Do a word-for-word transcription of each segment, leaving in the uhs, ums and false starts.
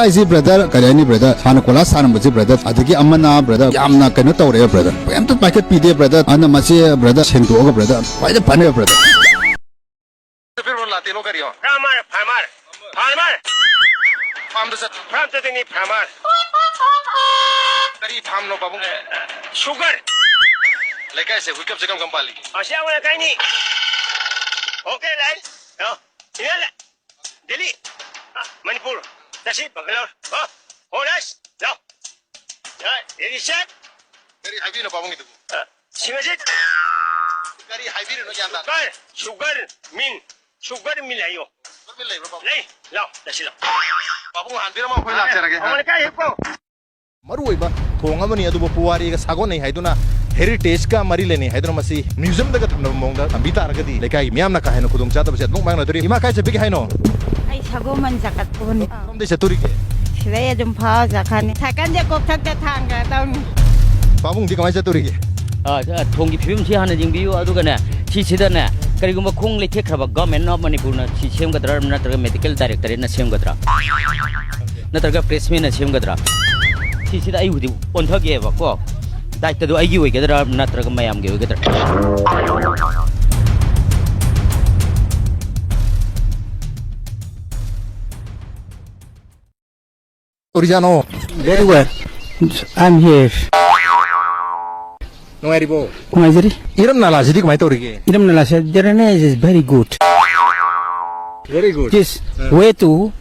ꯑꯩꯁꯤ ꯕ꯭ꯔꯗꯔ, ꯀꯔꯤ ꯍꯥꯏꯅꯤ ꯕ꯭ꯔꯗꯔ, ꯍꯥꯟꯅ ꯀꯣꯂꯥꯁ ꯁꯥꯔꯝꯕꯁꯤ ꯕ꯭ꯔꯗꯔ, ꯑꯗꯒꯤ ꯑꯃꯅ ꯕ꯭ꯔꯗꯔ ꯌꯥꯝꯅ ꯀꯩꯅꯣ ꯇꯧꯔꯛꯑꯦ ꯕ꯭ꯔꯗꯔ, ꯀꯩꯝꯇ ꯄꯥꯏꯈꯠꯄꯤꯗꯦ ꯕ꯭ꯔꯗꯔ꯫ ꯑꯗꯨꯅ ꯃꯁꯤ ꯕ꯭ꯔꯗꯔ ꯁꯦꯡꯗꯣꯛꯑꯒ ꯕ꯭ꯔꯗꯔ ꯈ꯭ꯋꯥꯏꯗꯩ ꯐꯅꯦꯕ ꯕ꯭ꯔꯗꯔ꯫ ꯐꯤꯔꯣꯜ ꯂꯥꯇꯦ ꯂꯣ ꯀꯔꯤꯌꯣ? Farmer, farmer, farmer. ꯐꯥꯔꯝꯗ ꯆꯠ- ꯐꯥꯔꯝ ꯆꯠꯇꯣꯏꯅꯤ, ꯐꯥꯔꯃꯔ꯫ ꯀꯔꯤ ꯐꯥꯔꯝꯅꯣ ꯄꯥꯕꯨꯡ? ꯁꯨꯒꯔ꯫ ꯂꯩꯀꯥꯏꯁꯦ ꯋꯤꯀꯞꯁꯦ ꯀꯔꯝ ꯀꯔꯝ ꯄꯥꯜꯂꯤꯒꯦ? ꯑꯁꯤ ꯑꯩꯈꯣꯏ ꯂꯩꯀꯥꯏꯅꯤ꯫ ꯑꯣꯀꯦ, ꯂꯥꯏ꯫ ꯂꯥꯎ꯫ ꯁꯤꯗ ꯂꯩ꯫ ꯗꯦꯜꯂꯤ꯫ ꯑ, ꯃꯅꯤꯄꯨꯔ꯫ ꯇꯁꯤ ꯕꯪꯒꯂꯣꯔ꯫ ꯑ, ꯍꯣꯔꯁ꯫ ꯂꯥꯎ꯫ ꯌꯥ, ꯔꯤꯁꯦꯠ꯫ ꯀꯔꯤ ꯍꯥꯏꯕꯤꯅꯣ ꯄꯥꯕꯨꯡꯒꯤꯗꯨꯕꯨ? ꯑ, ꯁꯤꯃꯖꯤꯠ꯫ ꯀꯔꯤ ꯍꯥꯏꯕꯤꯔꯤꯅꯣ ꯒ꯭ꯌꯥꯟ ꯇꯥꯗꯦ꯫ Sugar, sugar mill. Sugar mill ꯍꯥꯏꯌꯣ꯫ ꯁꯨꯒꯔ ꯃꯤꯜ ꯂꯩꯕ꯭ꯔꯣ ꯄꯥꯕꯨꯡ? ꯂꯩ꯫ ꯂꯥꯎ, ꯇꯁꯤ ꯂꯥꯎ꯫ ꯄꯥꯕꯨꯡ ꯍꯥꯟꯕꯤꯔꯝꯃꯣ, ꯑꯩꯈꯣꯏ ꯂꯥꯛꯆꯔꯒꯦ꯫ ꯑꯃꯅ ꯀꯥꯏ ꯍꯦꯛꯄꯣ? ꯃꯔꯨꯑꯣꯏꯕ ꯊꯣꯡ ꯑꯃꯅꯤ, ꯑꯗꯨꯕꯨ ꯄꯨꯋꯥꯔꯤꯒ ꯁꯥꯒꯣꯟꯅꯩ ꯍꯥꯏꯗꯨꯅ, ꯍꯦꯔꯤꯇꯦꯖꯀ ꯃꯔꯤ ꯂꯩꯅꯩ ꯍꯥꯏꯗꯨꯅ ꯃꯁꯤ ꯃ꯭ꯌꯨꯖꯤꯌꯝꯗꯒ ꯊꯝꯅꯕ ꯃꯑꯣꯡꯗ ꯊꯝꯕꯤ ꯇꯥꯔꯒꯗꯤ ꯂꯩꯀꯥꯏꯒꯤ ꯃꯤꯌꯥꯝꯅ ꯀꯥ ꯍꯦꯟꯅ ꯈꯨꯗꯣꯡꯆꯥꯗꯕꯁꯦ ꯑꯗꯨꯃꯛ ꯃꯥꯌꯣꯛꯅꯗꯣꯔꯤ꯫ ꯏꯃꯥ, ꯀꯥꯏ ꯆꯠꯄꯤꯒꯦ ꯍꯥꯏꯅꯣ? ꯑꯩ ꯁꯒꯣꯜꯕꯟ ꯆꯠꯀꯠꯄꯅꯤ꯫ ꯀꯔꯣꯝꯗꯩ ꯆꯠꯇꯣꯔꯤꯒꯦ? ꯁꯤꯗꯩ ꯑꯗꯨꯝ ꯐꯥꯎꯔ ꯆꯠꯈ꯭ꯔꯅꯤ꯫ ꯁꯥꯏꯀꯜꯁꯦ ꯀꯣꯛꯊꯛꯇ ꯊꯥꯡꯒꯗꯧꯅꯤ꯫ ꯄꯥꯕꯨꯡꯗꯤ ꯀꯃꯥꯏꯅ ꯆꯠꯇꯣꯔꯤꯒꯦ? ꯑ, ꯑ, ꯊꯣꯡꯒꯤ ꯐꯤꯕꯝꯁꯤ ꯍꯥꯟꯅ ꯌꯦꯡꯕꯤꯌꯨ, ꯑꯗꯨꯒꯅꯦ, ꯁꯤꯁꯤꯗꯅꯦ, ꯀꯔꯤꯒꯨꯝꯕ ꯈꯣꯡ ꯂꯩꯊꯦꯛꯈ꯭ꯔꯕ, Government of ꯃꯅꯤꯄꯨꯔꯅ ꯁꯤ ꯁꯦꯝꯒꯗ꯭ꯔꯥ ꯅꯠꯇ꯭ꯔꯒ medical directorateꯅ ꯁꯦꯝꯒꯗ꯭ꯔꯥ? ꯅꯠꯇ꯭ꯔꯒ pressmanꯅ ꯁꯦꯝꯒꯗ꯭ꯔꯥ? ꯁꯤꯁꯤꯗ ꯑꯩ ꯍꯧꯖꯤꯛ ꯑꯣꯟꯊꯒꯦꯕꯀꯣ꯫ ꯗꯥꯏꯇꯗꯨ ꯑꯩꯒꯤ ꯑꯣꯏꯒꯗ꯭ꯔꯥ ꯅꯠꯇ꯭ꯔꯒ ꯃꯌꯥꯝꯒꯤ ꯑꯣꯏꯒꯗ꯭ꯔꯥ? ꯇꯧꯔꯤꯖꯥꯠꯅꯣ? Very well. I'm here. ꯅꯨꯡꯉꯥꯏꯔꯤꯕꯣ? ꯅꯨꯡꯉꯥꯏꯖꯔꯤ꯫ ꯏꯔꯝ ꯅꯥꯂꯥꯁꯤꯗꯤ ꯀꯃꯥꯏꯅ ꯇꯧꯔꯤꯒꯦ? ꯏꯔꯝ ꯅꯥꯂꯥꯁꯦ, drainage is very good. Very good. This, ꯑ, way to,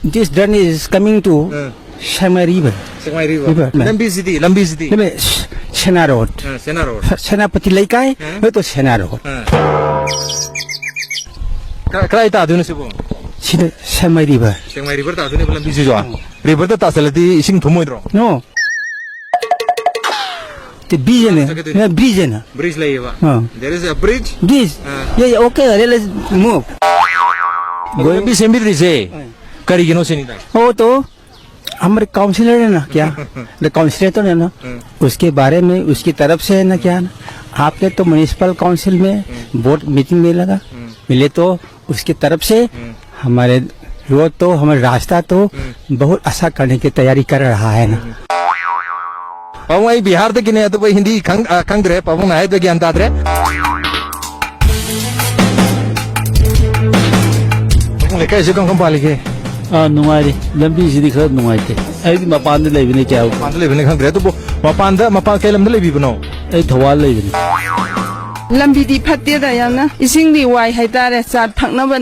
this drainage is coming to, ꯑ, Sangmai River. ꯁꯦꯛꯃꯥꯏ ꯔꯤꯚꯔ꯫ ꯔꯤꯚꯔ꯫ ꯂꯝꯕꯤꯁꯤꯗꯤ, ꯂꯝꯕꯤꯁꯤꯗꯤ? ꯂꯝꯕꯤ, ꯁ-, ꯁꯦꯅꯥ ꯔꯣꯗ꯫ ꯑ, ꯁꯦꯅꯥ ꯔꯣꯗ꯫ ꯁ-, ꯁꯦꯅꯥꯄꯇꯤ ꯂꯩꯀꯥꯏ, ꯑ? ꯅꯠꯇ꯭ꯔꯣ ꯁꯦꯅꯥ ꯔꯣꯗ꯫ ꯑ꯫ ꯀ-, ꯀꯗꯥꯏ ꯇꯥꯗꯣꯏꯅꯣ ꯁꯤꯕꯨ? ꯁꯤꯗ ꯁꯦꯛꯃꯥꯏ ꯔꯤꯚꯔ꯫ ꯁꯦꯛꯃꯥꯏ ꯔꯤꯚꯔ ꯇꯥꯗꯣꯏꯅꯦꯕ ꯂꯝꯕꯤꯁꯤꯁꯨ? ꯑ꯫ ꯔꯤꯚꯔꯗ ꯇꯥꯁꯜꯂꯗꯤ ꯏꯁꯤꯡ ꯊꯨꯝꯃꯣꯏꯗ꯭ꯔꯣ? No. ꯇꯤ ꯕ꯭ꯔꯤꯖ ꯍꯥꯏꯅ, ꯆꯠꯀꯗꯣꯏꯅꯤ꯫ ꯅ ꯕ꯭ꯔꯤꯖ ꯍꯥꯏꯅ꯫ ꯕ꯭ꯔꯤꯖ ꯂꯩꯌꯦꯕ꯫ ꯑꯥ꯫ There is a bridge. Bridge. ꯑꯥ꯫ Yeah, yeah, okay, let's move. ꯑꯗꯣ ꯂꯝꯕꯤ ꯁꯦꯝꯕꯤꯗ꯭ꯔꯤꯁꯦ ꯑꯥ꯫ ꯀꯔꯤꯒꯤꯅꯣ ꯁꯤꯅꯤꯗ? वो तो हमारे काउंसलर है ना क्या? The काउंसलर तो है ना, ꯎꯝ꯫ उसके बारे में, उसकी तरफ से है ना क्या ना? आपके तो म्युनिसिपल काउंसिल में बोर्ड मीटिंग में लगा, हम्म। मिले तो उसकी तरफ से हम्म। हमारे रोड तो, हमारा रास्ता तो बहुत अच्छा करने की तैयारी कर रहा है ना। ꯄꯥꯕꯨꯡ, ꯑꯩ ꯕꯤꯍꯥꯔꯗꯒꯤꯅꯦ, ꯑꯗꯨꯕꯨ ꯑꯩ ꯍꯤꯟꯗꯤ ꯈꯪ-, ꯑ, ꯈꯪꯗ꯭ꯔꯦ꯫ ꯄꯥꯕꯨꯡꯅ ꯍꯥꯏꯕꯗ ꯒ꯭ꯌꯥꯟ ꯇꯥꯗ꯭ꯔꯦ꯫ ꯄꯥꯕꯨꯡ, ꯂꯩꯀꯥꯏꯁꯤ ꯀꯔꯝ ꯀꯔꯝ ꯄꯥꯜꯂꯤꯒꯦ? ꯑꯥ, ꯅꯨꯡꯉꯥꯏꯔꯤ꯫ ꯂꯝꯕꯤꯁꯤꯗꯤ ꯈꯔ ꯅꯨꯡꯉꯥꯏꯇꯦ꯫ ꯑꯩꯗꯤ ꯃꯄꯥꯟꯗ ꯂꯩꯕꯅꯤ, ꯀꯌꯥ ꯃꯄꯥꯟꯗ ꯂꯩꯕꯅꯤ ꯈꯪꯗ꯭ꯔꯦ, ꯑꯗꯨꯕꯨ ꯃꯄꯥꯟꯗ, ꯃꯄꯥꯟ ꯀꯩ ꯂꯝꯗ ꯂꯩꯕꯤꯕꯅꯣ? ꯑꯩ ꯊꯧꯕꯥꯜ ꯂꯩꯕꯅꯤ꯫ ꯂꯝꯕꯤꯗꯤ ꯐꯠꯇꯦꯗ ꯌꯥꯝꯅ꯫ ꯏꯁꯤꯡꯗꯤ ꯋꯥꯏ ꯍꯥꯏꯇꯥꯔꯦ, ꯆꯥ ꯊꯛꯅꯕ